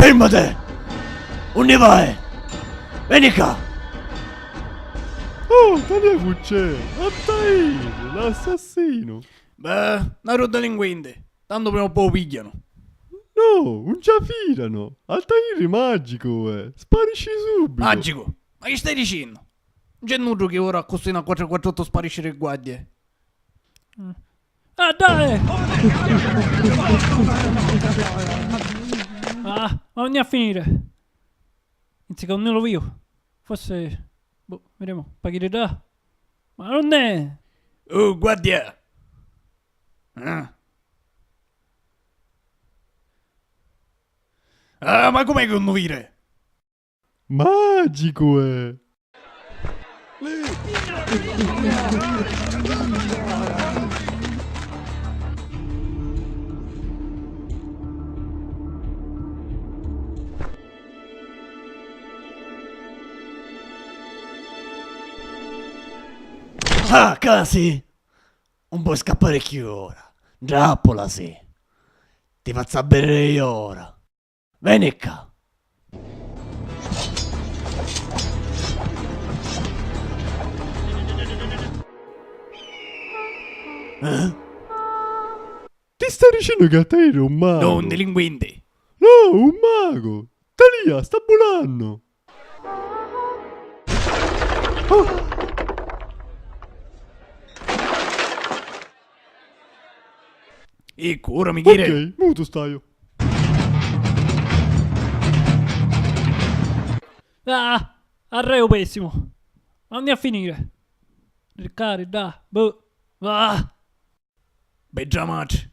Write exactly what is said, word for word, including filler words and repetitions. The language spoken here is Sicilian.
Fermati! Unni vai? Veni ccà! Oh, talè cu c'è? Altair, l'assassinu! Beh, n'autru delinquenti. Tantu prima o poi u pigghianu. No, un ci affidano. Altair magico è. Sparisci subito. Magico? Ma chi stai dicennu? Non c'è nuddu chi ora accussì na quattro quattro otto sparisci di guardie. Ah, dai! Ah, ma non a finire. Inzi che non lo vedo. Forse, boh, vedremo. Paghi da. Ma non è. Oh, guardia! Ah. Ah, ma com'è che non vire? Magico è! Ah, casi! Non puoi scappare più ora. Drappola sì. Ti faccio vedere io ora. Veni ccà. Eh? Ti sta dicennu ca te eri un magu? No, un delinquenti. No, un magu. Talia, sta bulannu. Oh. Ecco, ora mi ghire. Ok, mutu staiu. Ah, arreu pessimu. Anni a finire. Riccari, da, boh. Ah. Bedda matri.